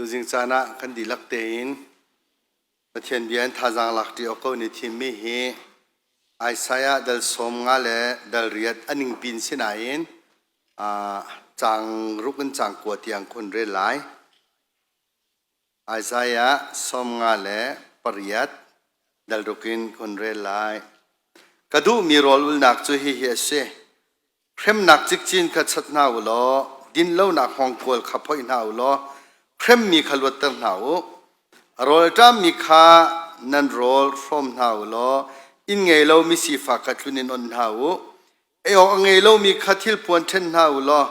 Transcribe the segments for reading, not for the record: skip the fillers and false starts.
Tuzing caan ah kan dihlak tein Pathian bia in thazaang lak ṭi awk ko ni thimmi hi Isaiah dal 50 le dal riat a ningpin si nain caang ruk in caang kua tiang kun rel lai. Isaiah 58 dal ruk in kun rel lai. Ka duhmi rawl ulnak cu hihi a si. Hremnak cikcin kha chat hna u law dinlonak hngawngkual kha phoih hna u law hremmi kha luatter hna u. A rawl a ṭammi kha nan rawl hrawm hna u law inn ngei lomi sifak kha tlun in on hna u. Ei awk a ngei lomi kha thilpuan ṭhen hna u law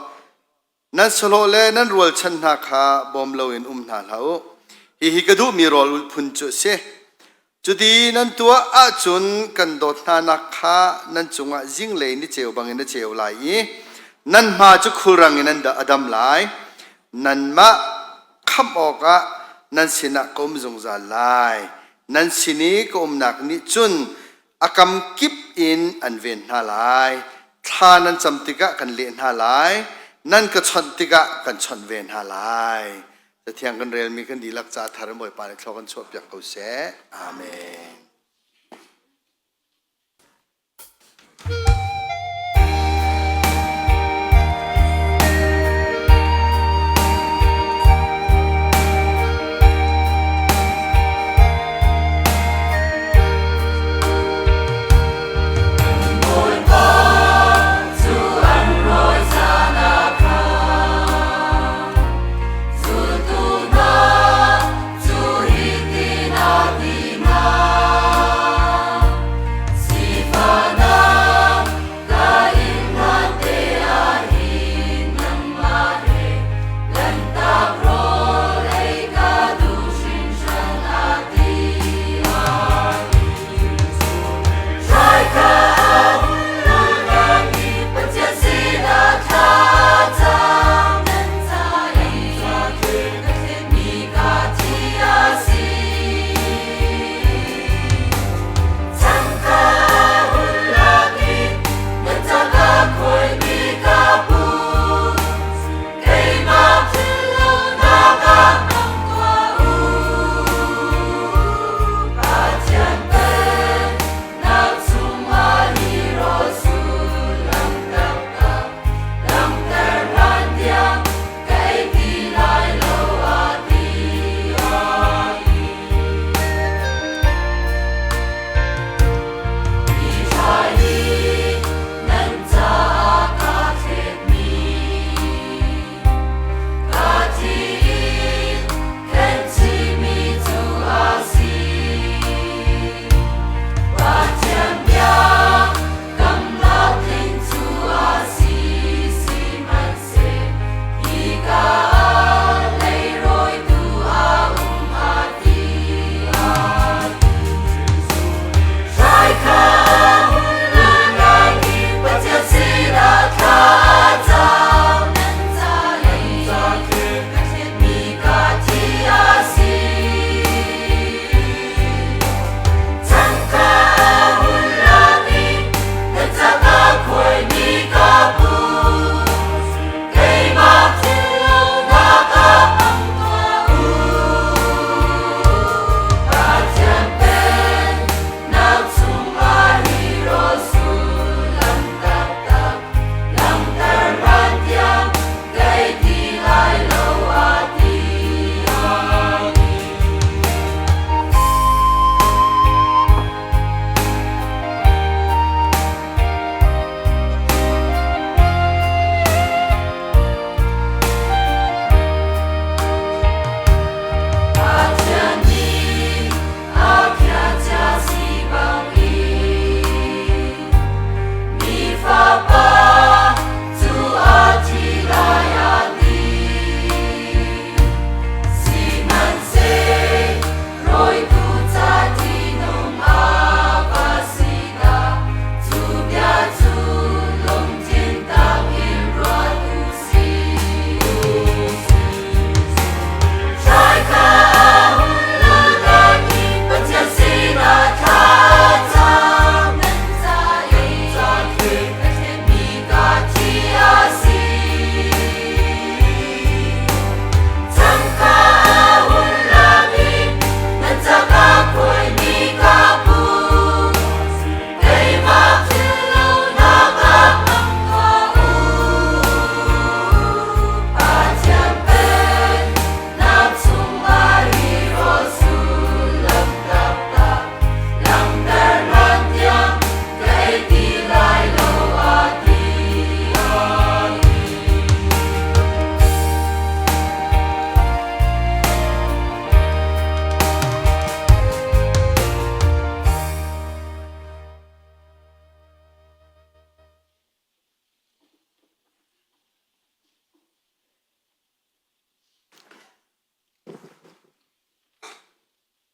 Nan sahlawh le nan rualchan hna kha bawm loin um hna hlah u. Hihi ka duhmi rawl ulh phun cu a si. Cuti nan tuah ahcun kan dawt hnanak kha nan cungah zinglei niceu bangin a ceu lai i nan hma cu khulrang in a dam lai. Nanmah khamh awkah nan sinah ka um zungzal lai. Nan sin i ka umnak nih cun a kam kip in an ven hna lai. Thla nan cam tikah kan leh hna lai. Nan ka chawnh tikah kan chawnh ve hna lai. Cathiang kan relmi kan dihlak ca thar in Bawipa nih thlua kan chuahpiak ko seh. Amen. Bawipa cu an rawi caan ah khan zultu hna cu hitin a ti hna.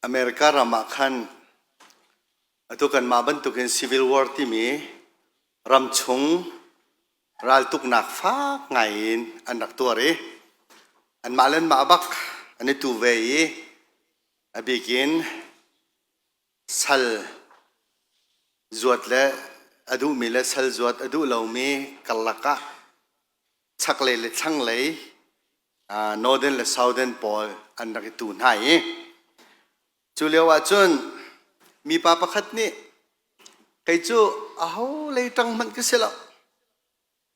America ram ah khan atu kanmah bantukin civil war timi ramchung raltuknak fak ngai in an rak tuar i anmah le anmah bak an i tu ve i a bikin sal zuat le a duhmi le sal zuat a duh lomi karlak ah chaklei le thlanglei northern le southern pawl an rak i tu hna i cu lio ah cun mipa pakhat nih kei cu aho lei ṭang hmanh ka si lo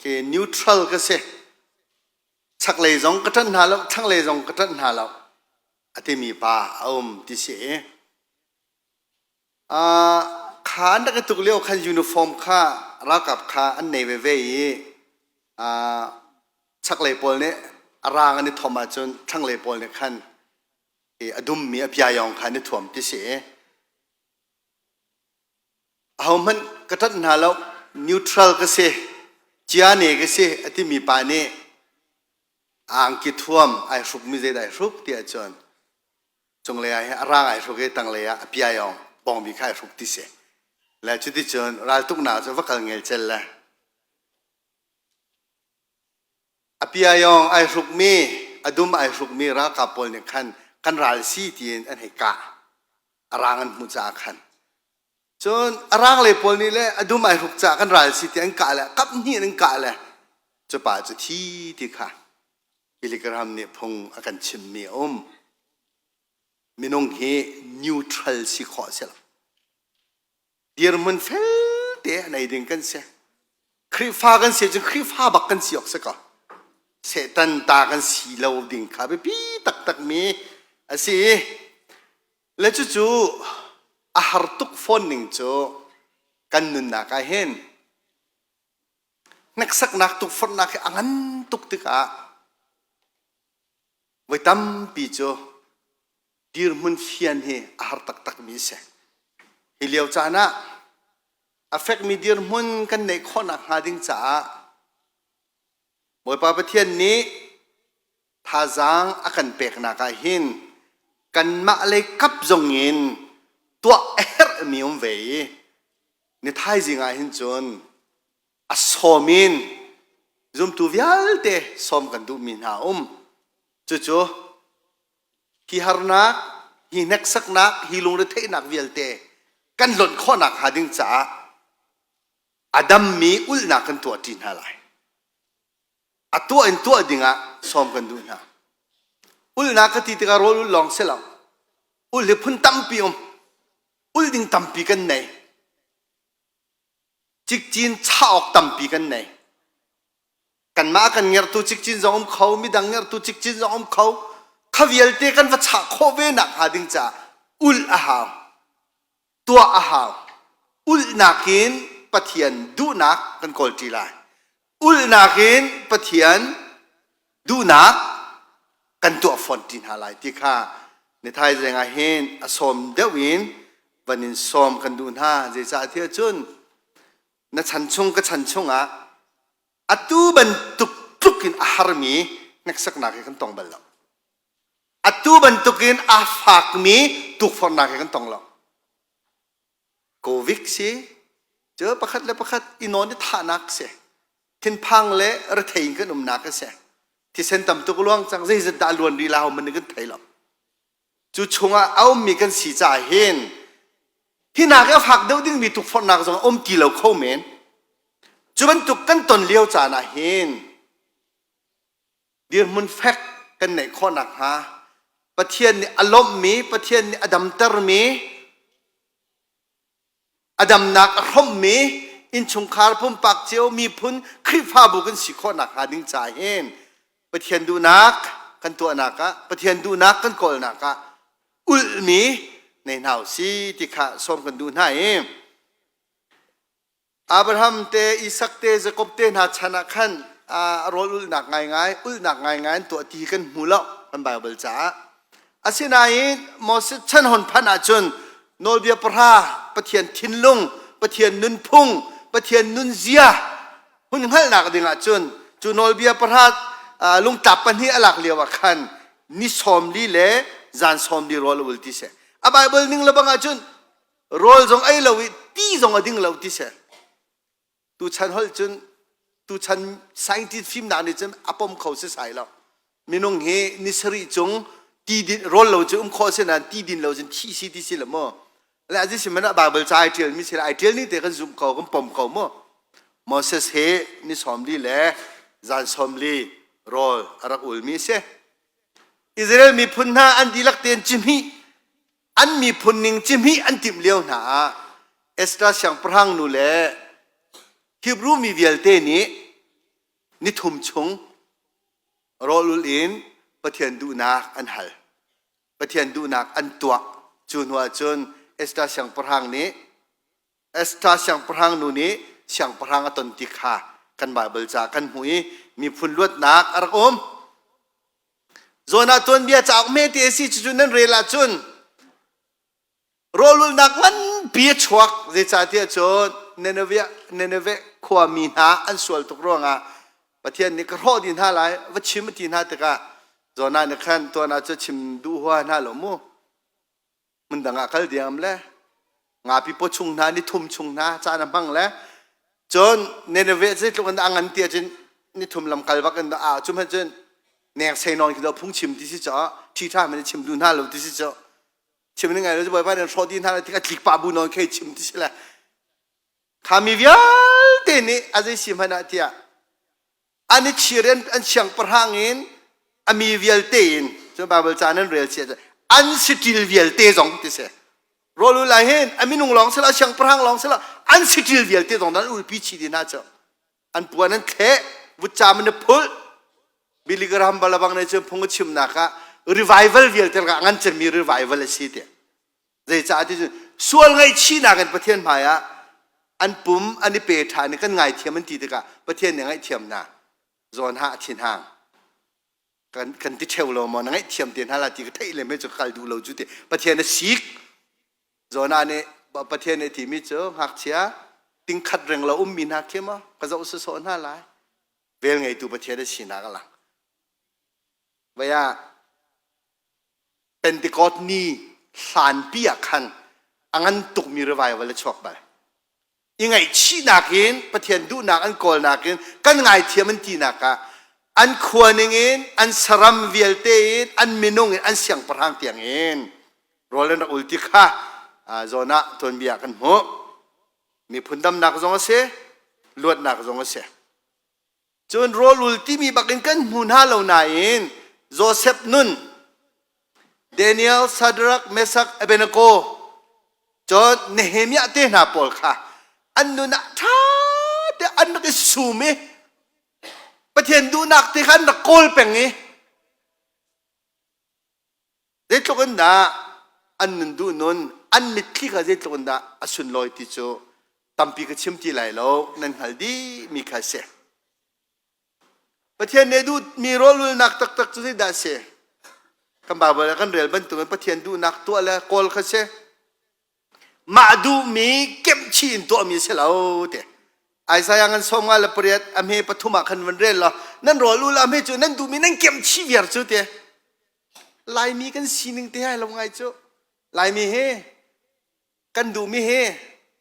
ke neutral ka si chaklei zong ka ṭanh hna lo thlanglei zong ka ṭanh hna lo a timi pa a um ti si i Kha an rak i tuk lio khan uniform kha ralkap kha an nei veve i chaklei pawl nih a rang an i thom ahcun thlanglei pawl nih khan a dummi a piayawng kha an i thuam ti si i ahohmanh ka ṭanh hna lo neutral ka si ciane ka si a timi pa nih angki thuam ai hrukmi zeidah ai hruk ti ahcun cunglei ah hin a rang ai hruk i tanglei ah a piaiawng bawngbi kha ai hruk ti si le cuticun raltuknak cu va kal ngelcel le a piaiawng ai hrukmi a dum ai hrukmi ralkap pawl nih khan kan ral si tiin an hei kah a rang an hmuh caah khan cun a rang lei pawl nih le a dum ai hruk caah kan ral si ti an kah le kap hnih in an kah le cu pa cu thi ti kha Billy Graham nih phung a kan chimmi a um. Minung hi neutral si khawh a si lo. Dirhmun felte a nei ding kan si. Khrihfa kan si cun Khrihfa bak kan si awk si ko. Satan ta kan si lo ding kha biapi taktakmi a si. Le cucu a har tuk fawn ning cu kan nunnak ah hin Hneksaknak tukforhnak hi a ngan tuk tikah voi tampi cu dirhmun fian hi a har taktakmi a si. Hi lio caan ah a fekmi dirhmun kan neih khawhnak hnga ding caah Bawipa Pathian nih thazaang a kan peknak ah hin kanmah lei kap zong in tuah a herhmi um ve i ni thaizing ah hin cun a sawm in zumtu vialte sawm kan duhmi hna um cucu hi harnak hi hneksaknak hi lungretheihnak vialte kan lonh khawhnak hnga ding caah a dammi ulhnak kan tuah ṭi hna lai a tuah in tuah dingah sawm kan duh hna ulhnak ka ti tikah rawl ulh lawng si lo ulh hi phun tampi um ulh ding tampi kan nei cikcin chah awk tampi kan nei kanmah kan ngertu cikcin zong um kho midang ngertu cikcin zong um kho kha vialte kan va chah khawh ve nak hnga ding caah ulh a hau tuah a hau ulhnak in Pathian duhnak kan kawl ṭi lai ulhnak in Pathian duhnak kan tuah fawn ṭi hna lai ti kha ni thaizing ah hin a sawm deuh in van in sawm kan duh hna zeicah tiah cun na chan chung ka chan chung ah atu bantuk tluk in a harmi hneksaknak hi kan tong bal lo atu bantukin a fakmi tukforhnak he kan tong lo covid si cu pakhat le pakhat i nawn i thahnak si thinphang le rethei in kan umnak a si thisen tam tuk luang cang zeizat dah luan rih la man kan thei lo cu chungah a ummi kan si caah hin hi nak a fak deuh dingmi tukforhnak zong a um ti lo kho men cu bantuk kan ton lio caan ah hin dirhmun fek kan neih khawh nakhnga Pathian nih a lawmhmi, Pathian nih a damtermi, a damnak a hrawmhmi innchungkhar pumpak cio miphun Khrihfabu kan si khawh nakhnga ding ca hin Pathian duhnak kan tuahnak ah Pathian duhnak kan kawlnak ah ulhmi nei hna u si ti kha sawm kan duh hna i Abraham te, Isak te, Jakob te hna chan ah khan rawl ulhnak ngaingai, ulhnak ngaingai an tuah ti kan hmu lo kan Baibal caah. Asinain Moses chan hon phanh ahcun nawlbia pahra, Pathian thinlung, Pathian nunphung, Pathian nunzia hun hngalhnak ding ahcun cu nawlbia pahra lungtlap pahnih a lak lio ah khan ni 40 le zan 40 rawl a ul ti si. A Bible ning le bang ahcun rawl zong ei lo i ti zong a ding lo ti si. Tuchan holh cun tuchan scientist fimnak nih cun a pom kho si sai lo. Minung hi ni sarih cung ti din rawl lo cu um khawh si nain ti din lo cun thi si ti si lo mu. Le azi si man ah Bible ca ai ṭial mi si ai ṭial ni te kan zumh ko kan pom ko mu. Moses he ni sawmli le zan sawmli rawl a rak ulmi si. Israel miphun hna an dihlak tein cihmih an miphun ning cihmih an timh lio hna ah Esther siangpahrang nu le Hebrew mi vialte nih nithum chung rawlul in Pathian duhnak an hal. Pathian duhnak an tuah. Cu hnu ah cun Esther siangpahrang nih Esther siangpahrang nu nih siangpahrang a ton ti kha kan Baibal ca kan hmuh i miphun luatnak a rak um. Jonah tuanbia cauk hmete a si cucu nan rel ahcun rawlulnak nganpi a chuak zeicahtiah cun Nineveh, Nineveh khuami hna an sual tuk ruangah Pathian nih ka hrawh dih hna lai va chim a ti hna tikah Jonah nih khan tuan ah cu chim duh hua hna lo mu hmundang ah kal diam le ngapi paw chung hna ni thum chung hna caan a hmang le cun Nineveh zeitluk in a ngan ti ahcun ni thum lam kal bak in a cu hmanh cun neng sei nawn khi do phung chim ti si caah ṭhi ṭha man chim duh hna lo ti si caah chim ning ngai lo bawipa nih hrawh dih hna lai tik a tlik pah bu nawn khei chim ti si le kha mi vialte nih a zei si hmanh ah tiah an i chir in an siangpahrang in a mi vialte in cun Bible ca nan rel sia an siṭil vialte zong ti si rawl ul ah hin a minung lawng sila siangpahrang lawng sila an siṭil vialte zong an ulpi chih dih hna cu an puan an thleh vutcam an i phulh Billy Graham balabang nih cun phung a chimnak ah revival vialte lakah ngan cemmi revival a si tiah Zeicah ti cun sual ngaihchihnak in Pathian hmaiah an pum an i pe ṭhan i kan ngaithiam an ti tikah Pathian nih ngaihthiam hna. Zawn ha a thin hang. Kan, kan ti ṭheo lo maw na ngaihthiam te hna la ti ka theih le me cu ka kal duh lo cu ti. Pathian a sik. Jonah nih Pathian nih a timi cu ngakchia tingkhat reng lo ummi hna khi maw ka zoh sawsawh hna lai. Vel ngeitu Pathian a sinak a lang. Vai ah Pentecost ni hlanpi ah khan a ngan tukmi revival a chuak bal. I ngaihchihnak in Pathian duhnak an kawlnak in kan ngaithiam an tinak ah an khua ning in an saram vialte in an minung in an siangpahrang tiang in rawl an rak ul ti kha zawn ah tuanbia kan hmuh. Miphun damnak zong a si, luatnak zong a si. Cun rawlul timi bakin kan hmu hna lo nain Joseph nun, Daniel, Shadrach, Meshach, Abednego, cun Nehemiah te hna pawl kha an nun ah ṭha te an rak i sum i Pathian duhnak te kha an rak kawl peng i zeitluk in dah an nun duh nun an mitthli kha zeitluk in dah a sunlawi ti cu tampi ka chim ti lai lo nan hngal dih mi kha si Pathian nih duhmi rawlulnak taktak cu zeidah a si kan Bible ah kan rel bantukin Pathian duhnak tuah le kawl kha si mah duhmi kemhchih in tuahmi si lo te Isaiah ngan 58 a hme pathum ah khan van rel law nan rawl ul a hme cu nan duhmi nan kemhchih viar cu te Laimi kan sining te hai lo ngai cu Laimi he kan duhmi he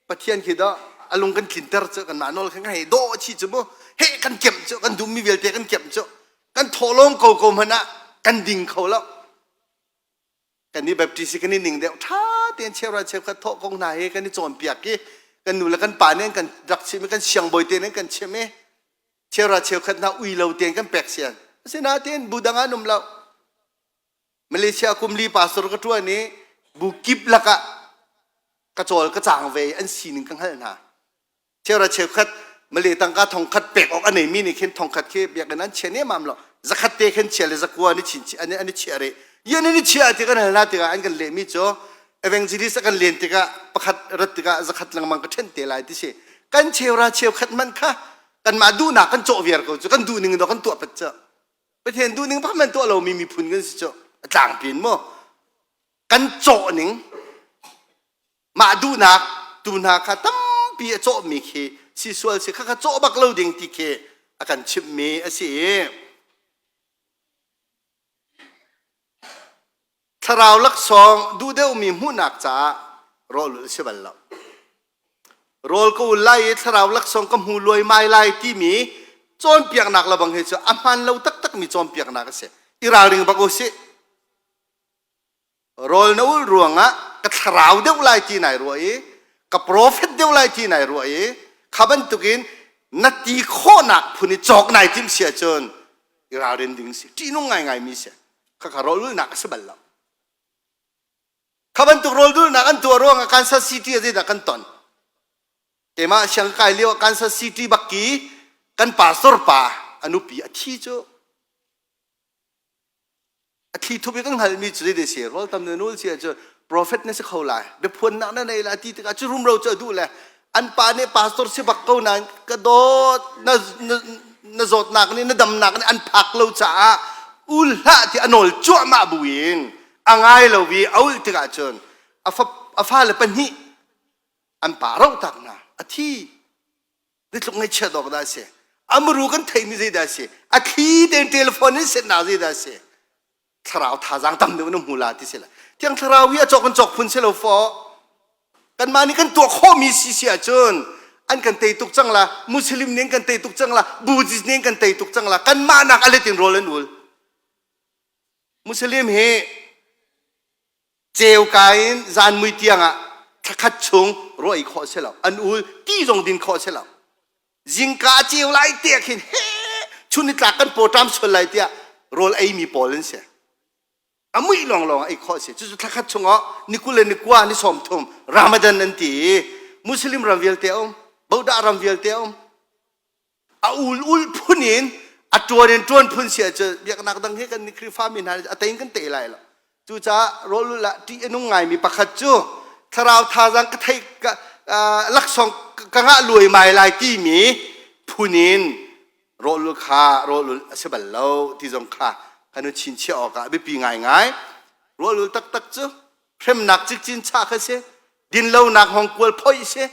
Pathian khi dah a lung kan tlinter cu kan mah nawl khan kan hei dawh chi cu mu he kan kemh cu kan duhmi vialte kan kemh cu kan thawhlawm ko ko hmanh ah kan ding kho lo kan i Baptist kan i ning deuh ṭha tein cheuhra cheukhat thawh kong hna hi kan i cawnpiak i kan nu le kan pa nih an kan rak chimh i kan siangbawi te nih an kan chimh i cheuhra cheukhat hna ui lo tein kan pek sian asinain bu dang ah an um lo Malaysia kum li pastor ka ṭuan i bu kip lakah ka cawl ka cang ve i an sining ka hngalh hna Cheuhra cheukhat Malay tangka thongkhat pek awk a neimi nih khin thongkhat khi biakinn an chia nemam lo zakhat te khin chia le zakua an i chin an i chiah rih yan an i chiah ti kan hal hna tikah an kan lehmi cu evangelist a kan len tikah pakhat rat tikah zakhat lengmang ka ṭhen te lai ti si kan cheuhra cheukhat hmanh kha kanmah duhnak kan cawh viar ko cu kan duh ning in kan tuah pat cu Pathian duh ning pakhat hmanh tuah lomi miphun kan si cu a tlangpi in mu kan cawh ning mah duhnak tu hna kha tampi a cawhmi khi si sual si kha kha cawh bak lo ding ti khi a kan chimhmi a si i. Thlarau laksawng duh deuhmi hmuhnak caah rawl ulh si bal lo. Rawl ka ul lai i thlarau laksawng ka hmu luaimai lai timi cawnpiaknak lebang hi cu a hmaan lo taktakmi cawnpiaknak a si. I ralring bak u sih. Rawl na ulh ruangah ka thlarau deuh lai ti nai ruah i ka profet deuh lai ti nai ruah i kha bantukin na ti khawhnak phun i cawk nai timh si ahcun i ralrin ding si. Ṭihnung ngaingaimi si. Khakha rawlulnak a si bal lo. Kha bantuk rawldulnak an tuah ruangah Kansas City ah zeidah kan ton? Keimah siang kai lio ah Kansas City bak ki kan pastor pa a nupi a thi cu a thli thup i kan hngalhmi cu zei si rawl tam na nul si ahcun prophet na si kho lai biaphuannak na nei lai ti tikah cu rumro cu a duh le an pa nih pastor si bak ko nain ka dawt na, na, na zawtnak nih na damnak nih an phak lo caah ul hlah ti a nawl cuahmah buin a ngai lo i a ulh tikah cun a fa a fale pahnih an pa roh tak hna a thi zeitluk ngaihchiat awk dah a si a muru kan theihmi zeidah a si a thli tein telephone in setnak zeidah a si thlarau thazaang tam deuh na hmu la ti si la thiang thlarau hi a cawk kan cawk phun si lo fo kanmah nih kan tuah khawhmi si si ahcun an kan tei tuk cang la muslim nih an kan tei tuk cang la buddhist nih an kan tei tuk cang la kanmah nak a let in rawl an ul muslim hi ceu ka in zan mui tiang ah thlakhat chung ruah i khawh si lo an ul ti zong din khawh si lo zingka a ceu lai te khin he chun ni tlak kan pawṭam sual lai tiah rawl ei mi pawl an si a muih lawng lawng ei khawh si cucu thlakhat chungah ni 20 le ni 20 ni 30 Ramadan an ti i Muslim ram vialte a um Bodah ram vialte a um a ul ul phun in a ṭuan in ṭuan phun si ahcun biaknak dang hi kan Khrihfa mi hna a tein kan te lai lo cucaah rawlulh ah ṭih a nung ngaimi pakhat cu thlarau thazaang ka theih ka laksawng ka ngah luaimai lai timi phun in rawlulh kha rawlulh a si bal lo ti zong kha kan i chinchiah awkah a biapi ngaingai rawlulh taktak cu hremnak cikcin chah kha si dinlonak hngawngkual phoih a si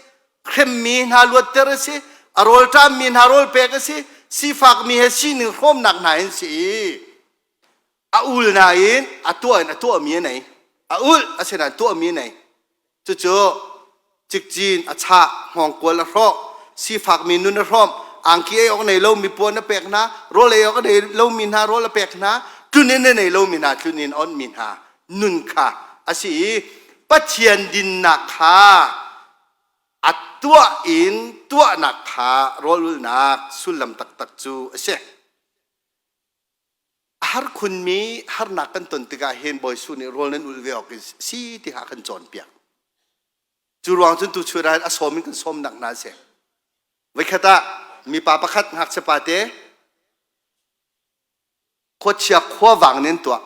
hremmi hna luatter a si a rawlṭammi hna rawl pek a si sifakmi he sining hrawmnak hna in si i a ul nain a tuah in a tuahmi a nei a ulh asinain tuahmi a nei cucu cikcin a chah hngawngkual a hrawh sifakmi nun a hrawmh angki ei awk nei lomi puan a pek hna rawl ei awk a nei lomi hna rawl a pek hna tlun a nei lomi hna tlun in onhmi hna nun kha a si i Pathian dinnak kha a tuah in tuahnak kha rawlulhnak sullam taktak cu a si. A har khunmi harnak kan ton tikah hin Bawi Jesuh nih rawl nan ulh ve awk si ti kha a kan cawnpiak. Cu ruang cun tuchun ah a sawm in kan sawmnak hna a si. Voikhat ah mipa pakhat ngakchia pa te khuachia khuavang nih an tuah.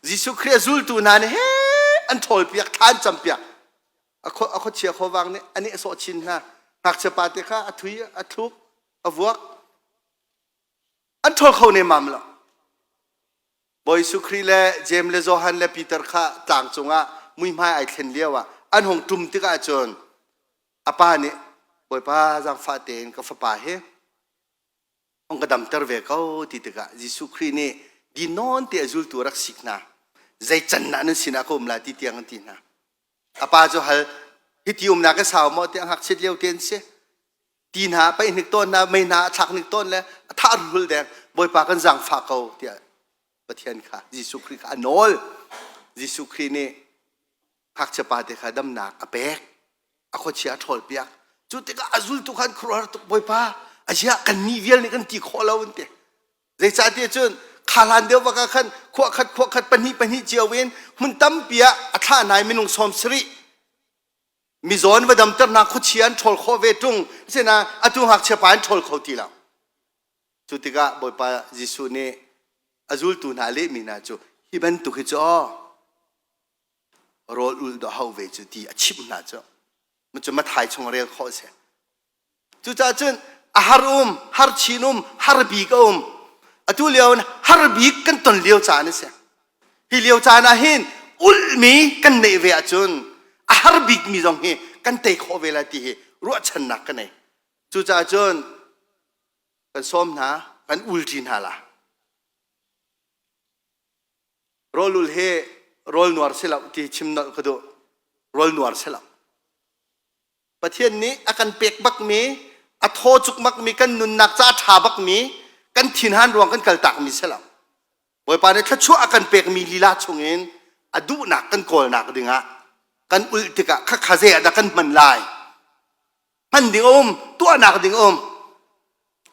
Jesuh Khrih a zultu hna nih he an ṭhawlpiak, thla an campiak. A khuachia khuavang nih a nehsawh chin hna. Ngakchia pa te kha a thui, a thluk, a vuak. An ṭhawl kho nemmam lo. Bawi Jesuh Khrih le Jeim le Johan le Peter kha tlang cungah muihmai ai thlen lio ah an hung ṭum tikah cun a pa nih Bawipa zaangfah tein ka fapa hi hung ka damter ve ko ti tikah Jesuh Khrih nih dinawn te a zultu a rak sik hna. Zei can ah nan sinah ka um lai ti tiang an ti hna. A pa cu hal hiti umnak ka sau maw tiah ngakchiat lio te an si. Ti hna paih hnik tawn hna mei hna a thlak hnik tawn le a thah rul deng Bawipa kan zaangfah ko tiah Pathian kha Jesuh Khrih kha a nawl. Jesuh Khrih nih ngakchia pa te kha damnak a pek. A khuachia a ṭhawl piak. Cu tikah a zultu kha an khuaruahhar tuk Bawipa aziah kan nih vial nih kan ti khawh lo an ti. Zeicahtiah cun kha hlan deuh bak ah khan khuah khat khuah khat pahnih pahnih cio in hmun tampi ah a thlah hna i minung 70 mizaw an va damternak khuachia an ṭhawl khawh ve ṭung asinain atu ngakchia pa an ṭhawl kho ti lo cu tikah Bawipa Jesuh nih a zultu hna lehmi hna cu hi bantuk hi cu aw rawl ulh dawh hau ve cu ti a chimh hna cu cu Mathai chung rel khawh a si Cucaah cun a har um, har chin um, har bik a um. Atu lio in har bik kan ton lio caan a si. Hi lio caan ah hin ulhmi kan neih ve ahcun a har bikmi zong hi kan tei khawh ve lai ti hi ruahchannak ka nei. Cucaah cun kan sawm hna, kan ulṭi hna la. Rawlul hi rawl nuar si lo ti chim nolh ka duh. Rawl nuar si lo. Pathian nih a kan pek bakmi, a thaw cuk bakmi, kan nunnak ca a ṭha bakmi, kan thinhan ruang kan kaltakmi si lo. Bawipa nih thluachuah a kan pekmi lila chungin a duhnak kan kawlnak dingah kan ulh tikah khakha zei ah dah kan hman lai? Hman ding a um, tuahnak ding a um.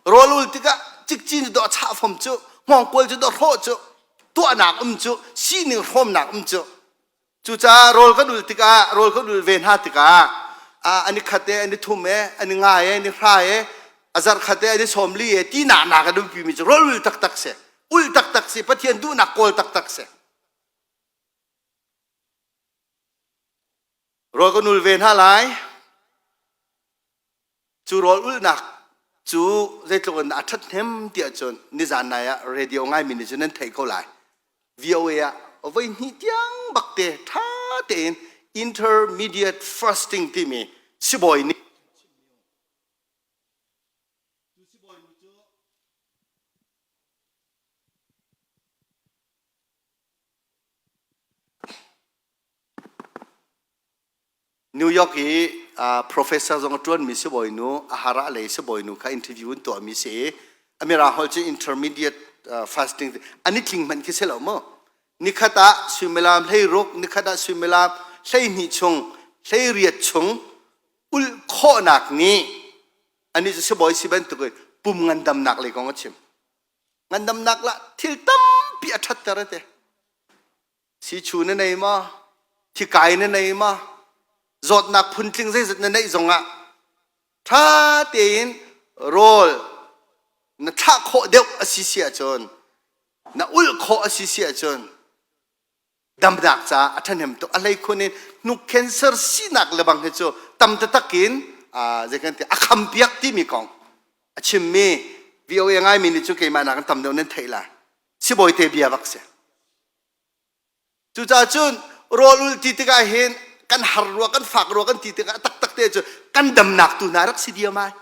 Rawl ul tikah cikcin cu dawh chah fom cu, hngawngkual cu dawh hrawh cu, tuahnak um cu, sining hrawmnak um cu. Cucaah rawl kan ul tikah, rawl kan ul ve hna tikah, an i khat e, an i thum e, an i ngai e, an i hrai e, a zarh khat e, an i sawmli e, ti nak nak an umpi mi cu rawl ul taktak si. Ul taktak si, Pathian duhnak kawl taktak si. Rawl kan ul ve hna lai. Cu rawl ulhnak cu zeitluk in a ṭhathnem ti ahcun nizan nai ah radio ngaimi nih cun nan theih ko lai. VOA ah voi hnih tiang bak te ṭha tein intermediate fasting timi sibawi nih New York i professor zong a ṭuanmi sibawinu, a hara lei sibawinu kha interview an tuahmi si i a mirang holh cu intermediate fasting an i tling hmanh khi si lo mu. Nikhat ah suimilam 16, nikhat ah suimilam 12 chung, 18 chung ulh khawhnak nih anih cu sibawi si bantuk in pum ngandamnak lei kong a chim. Ngandamnak lah thil tampi a ṭhatter a ti. Sichu na nei maw? Thikai na nei maw? Zawtnak phuntling zeizat na neih zongah ṭha tein rawl na thlah khawh deuh a si si ahcun na ulh khawh a si si ahcun damnak caah a ṭhahnem tuk. A hleikhun in hnuk cancer sinak le bang hi cu tam taktak in zei kan ti a khampiak timi kong a chimmi VOA ngaimi nih cun keimah nakin tam deuh nan theih lai. Sibawi te bia bak si. Cucaah cun rawl ul ti tikah hin kan har rua kan fak rua kan ti tikah taktak te cu kan damnak tu hna rak si diam ai.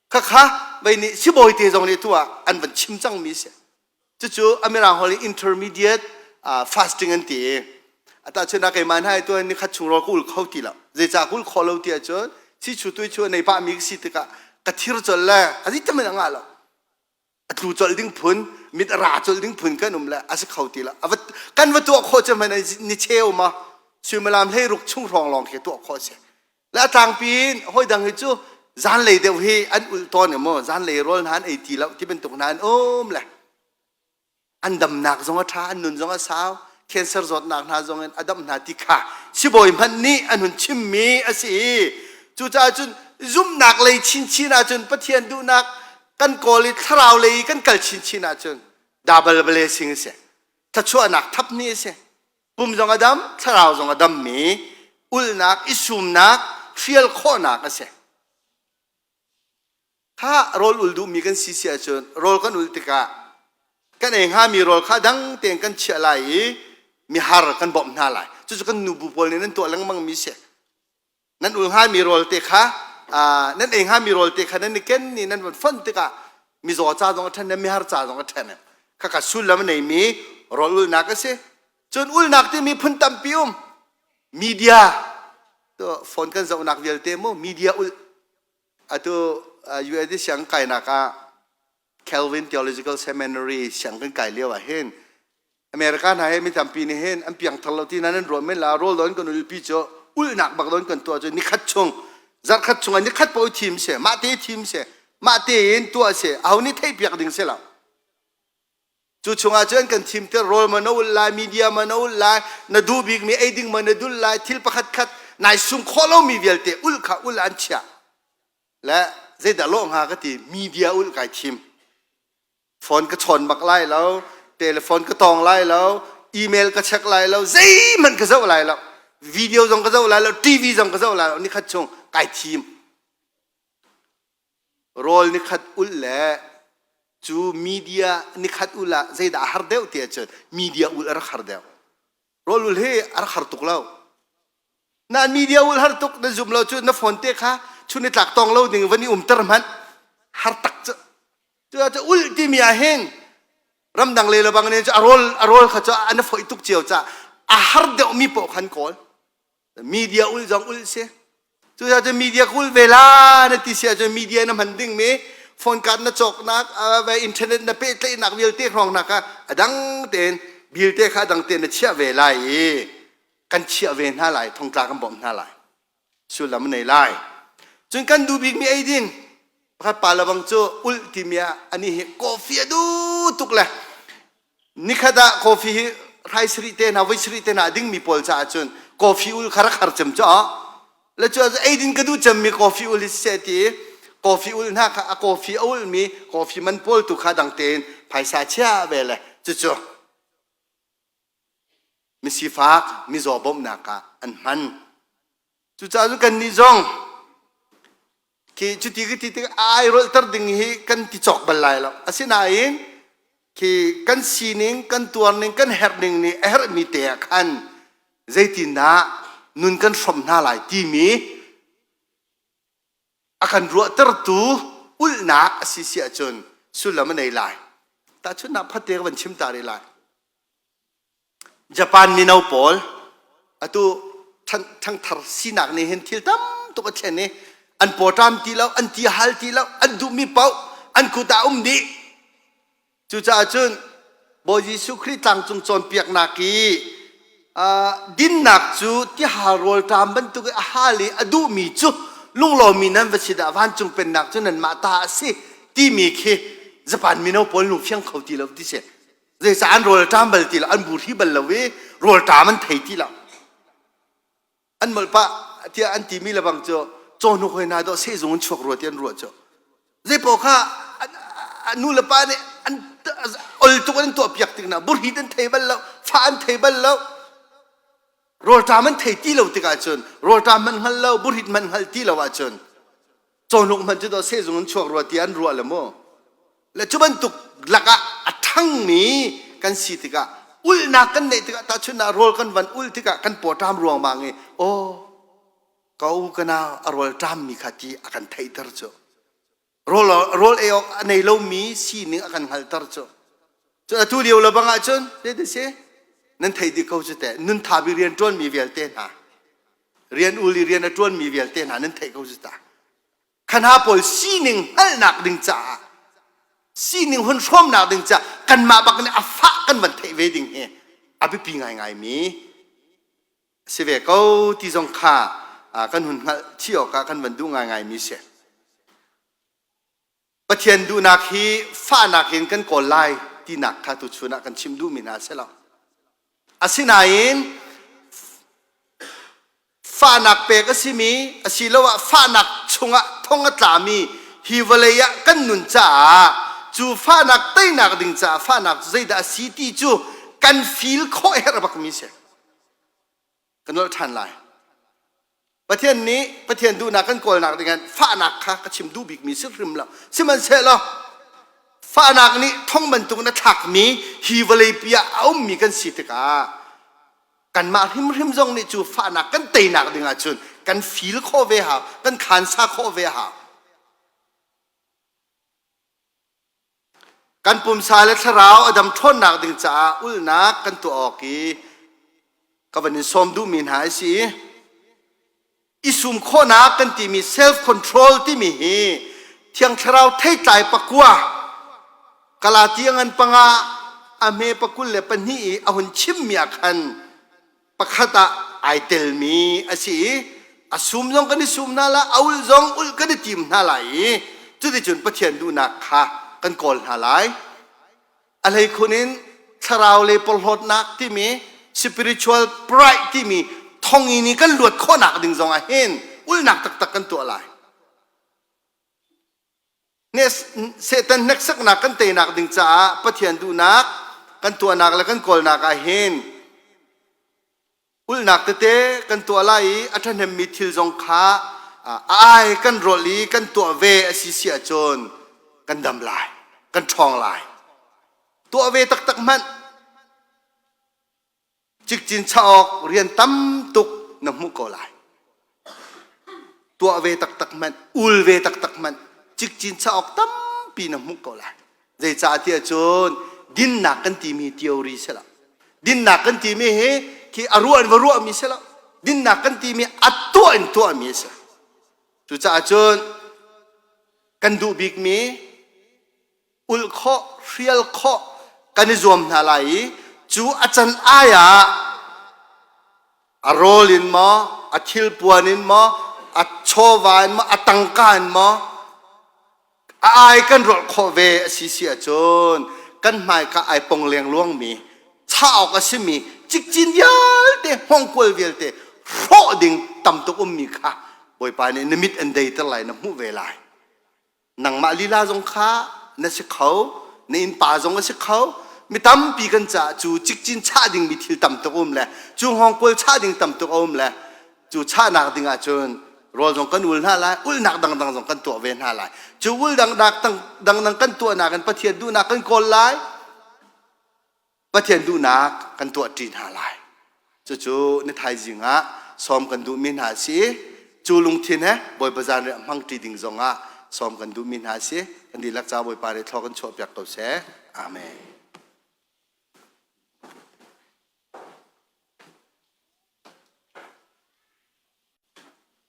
Khakha vei nih sibawi te zong nih tu ah an van chim cangmi si. Cucu a mirang holh in intermediate fasting an ti i ata chun ah keimah hna tu ni khat chung rawl ka ul kho ti lo. Zeicah ka ul kho lo ti ahcun si chu tui chu nei pah mi ka si tikah ka thir col le a zeitam in a ngah lo. A tlu colh ding phun mit a ra colh ding phun kan um le a si kho ti lo kan va tuah khawh cu hmanh ni cheu ma suimilam 16 chung hrawng lawng khi tuah khawh si le a tlangpi in hawi dang hi cu zanlei deuh hi an ulh tawn emaw zanlei rawl hna an ei ti lo ti bantuk hna an um le an damnak zong a ṭha an nun zong a sau cancer zawtnak hna zong in a damh hna ti kha sibawi hmanh nih an hun chimmi a si i cucaah cun zumhnak lei chinchin ahcun Pathian duhnak kan kawl i thlarau lei kan kal chinchin ahcun double blessing a si thluachuahnak thap ni a si pum zong a dam thlarau zong a dammi ulhnak i sumnak hrial khawhnak a si Kha rawl ul duhmi kan si si ahcun rawl kan ul tikah kan ei hngami rawl kha dang tein kan chiah lai i mihar kan bawmh hna lai. Cucu kan nubu pawl nih nan tuah lengmangmi si. Nan ul hngami rawl te kha nan ei hngami rawl te kha nan i ken i nan von fonh tikah mizaw ca zong a ṭhen mihar ca zong a ṭhen. Khakha sullam a neimi rawl ulnak a si. Cun ulnak timi phun tampi um. Media phone kan zohnak vialte mu media ul Atu UAD siang kainak ah Calvin Theological Seminary siang kan kai lio ah hin America hna he mi tampi nih hin an piangthar lo ti na nan ruah men la rawl don kan ulpi cu ulnak bak don kan tuah cu nikhat chung zarkhat chung ah nikhat paoh thim si mah te thim si mah tein tuah si aho nih theih piak ding si lo Cu chungah cun kan thimter rawl ma na ul lai, media ma na ul lai, na duh bikmi ei ding ma na dul lai, thil pakhat khat nai sung khawh lomi vialte ul kha ul an chiah. Le zeidah lawh hnga ka ti, media ul kai thim. Phone ka chawn bak lai lo, telephone ka tawng lai lo, email ka check lai lo, zeihmanh ka zoh lai lo. Video zong ka zoh lai lo, TV zong ka zoh lai lo, nikhat chung kai thim. Rawl nikhat ulh le cu media nikhat ulh ah zeidah a har deuh ti ahcun media ulh a rak har deuh. Rawl ulh hi a rak har tuk lo. Na media ulh har tuk na zum lo cu na phone te kha chun i tlak tong lo ding van i umter hmanh har tak cu. Cu ulh timi ah hin ramdang le lebang nih a rawl a rawl kha cu an foih tuk cio ca. a har deuhmi paoh khan kawl. Media ul zong ul si. Cucaah cun media ka ul ve la na ti si ahcun media na hman dingmi phone card na cawknak, internet na pehtlaihnak vialte hrawngnak ah a dang tein bill te kha a dang tein na chiah ve lai i kan chiah ve hna lai, thongtla kan bawmh hna lai. Sullam a nei lai. Cun kan duh bikmi eidin pakhat pa le bang cu ulh timi ah ani hi coffee a duh tuk le nikhat ah coffee hi hrai sarih te hna voi sarih te hna a dingmi pawl caah cun coffee ul kha rak har cem cu le cu eidin ka duh cemmi coffee ul hi siseh ti coffee ul hna kha a coffee a ulmi coffee man pawl tu kha dang tein phaisa chia ve le cucu misifak mizaw bawmhnak ah an hman. Cucaah cun kannih zong khi cuti ka ti tik ai rolhter ding hi kan ti cawk bal lai lo. Asinain khi kan sining, kan tuarning, kan herhning nih a herhmi te ah khan zeitindah nun kan hrawmh hna lai timi a kan ruahtertu ulhnak a si si ahcun sullam a nei lai. Tahchunhnak phate ka van chim ta rih lai. Japan mino pawl atu ṭhangthar sinak nih hin thil tam tuk a thlen i an pawṭam ti lo, an ti hal ti lo, an duhmi paoh an kut ah um dih. Cucaah cun Bawi Jesuh Khrih tlangcung cawnpiaknak i dinnak cu tihal rawlṭam bantuk i a hal i a duhmi cu lunglawmmi nan va si dah vancung pennak cu nanmah ta a si timi khi Japan mino pawl lungfiang kho ti lo ti si. Zeicah an rawl a ṭam bal ti lo, an buhri bal lo i rawl ṭam an thei ti lo. An molh pah tiah an timi lebang cu cawhnuk hoi hna dawh sehzung in chuak rua ti an ruah cu. Zeipaoh kha nu le pa nih an ol tuk an tuah piak tik hna buhri an thei bal lo, fa an thei bal lo. Rawlṭam an thei ti lo tikah cun rawlṭam man hngal lo, buhrit man hngal ti lo ahcun cawhnuk hmanh cu dawh sehzung in chuak rua ti an ruah le mu. Le cu bantuk lakah a ṭhangmi kan si tikah ulhnak kan neih tikah tahchunhnak rawl kan van ulh tikah kan pawṭam ruangmang i aw ka u ka nau a rawl ṭammi kha ti a kan theihter cu rawl rawl ei awk a nei lomi sining a kan hngalhter cu cun atu lio le bang ahcun zeitin si nan thei dih ko cu teh nun tha bi rian ṭuanmi vialte hna rian ul i rian a ṭuanmi vialte hna nan theih ko cu ta Kha hna pawl sining hngalhnak ding caah sining hun hrawmnak ding caah kanmah bak nih a fah kan van theih ve ding hi a biapi ngaingaimi si ve ko ti zong kha kan hun hngalh chih awkah kan van duh ngaingaimi si. Pathian duhnak hi fahnak in kan kawl lai tinak kha tuchun ah kan chim duhmi hna a si lo. Asinain fahnak pek a simi asiloah fahnak chungah thong a tlami hi vawlei ah kan nun caah cu fahnak teinak ding caah fahnak cu zeidah a si ti cu kan feel khawh herh bakmi si. Ka nolh ṭhan lai. Pathian nih Pathian duhnak kan kawlnak dingah fahnak kha ka chim duh bikmi si hrim lo. Sihmanhsehlaw fahnak nih thong bantuk in a thlakmi hi vawleipi ah a ummi kan si tikah kanmah hrimhrim zong nih cu fahnak kan teinak ding ahcun kan feel khawh ve hau, kan khansa khawh ve hau. Kan pumsa le thlarau a dam ṭhawnnak ding caah ulhnak kan tuah awk i ka van in sawm duhmi hna a si. I sum khawhnak kan timi self control timi hi Thiang Thlarau theitlai pakua Galati a ngan panga a hme pakul le pahnih i a hun chimmi ah khan pakhat ah ai telmi a si i a sum zong kan i sum hna lai a ulh zong ulh kan i tim hna lai i cuticun Pathian duhnak kha kan kawl hna lai a hleikhun in thlarau le porhlawtnak timi spiritual pride timi thonginn i kan luat khawhnak ding zong ah hin ulhnak taktak kan tuah lai Satan hneksaknak kan teinak ding caah Pathian duhnak kan tuahnak le kan kawlnak ah hin ulhnak tete kan tuah lai i a ṭhahnemmi thil zong kha a ai kan rawlh i kan tuah ve a si si ahcun kan dam lai, kan ṭhawng lai. Tuah ve taktak hmanh Cikcin chah awk rian tam tuk na hmuh ko lai. Tuah ve taktak hmanh, ul ve taktak hmanh, cikcin chah awk tampi na hmuh ko lai. Zeicahtiah cun dinnak kan timi theory si lo. Dinnak kan timi hi khi a ruah in va ruahmi si lo. Dinnak kan timi a tuah in tuahmi a si. Cucaah cun kan duh bikmi ulh khawh, hrial khawh kan i zuam hna lai i cu a can ai ah a rawl in maw, a thilpuan in maw, a chawva in maw, a tangka in maw, a ai kan rawlh khawh ve a si si ahcun kan hmaika ai pong lengluangmi chah awk a simi cikcin vialte hmongkual vialte hrawh ding tam tuk ummi kha Bawipa nih na mit an deiter lai na hmuh ve lai. Nangmah lila zong kha na si kho, na innpa zong a si kho. Mi tampi kan caah cu cikcin chah dingmi thil tam tuk um le cu hngawngkual chah ding tam tuk a um le cu chahnak ding ahcun rawl zong kan ul hna lai, ulhnak dangdang zong kan tuah ve hna lai. Cu ul dangdang dangdang kan tuahnak in Pathian duhnak kan kawl lai. Pathian duhnak kan tuahṭi hna lai. Cucu ni thaizing ah sawm kan duhmi hna a si. Cu lungthin he Bawipa zanriah hmangṭi ding zongah sawm kan duhmi hna a si. Kan dihlak ca Bawipa nih thlaw kan chuahpiak ko seh. Amen.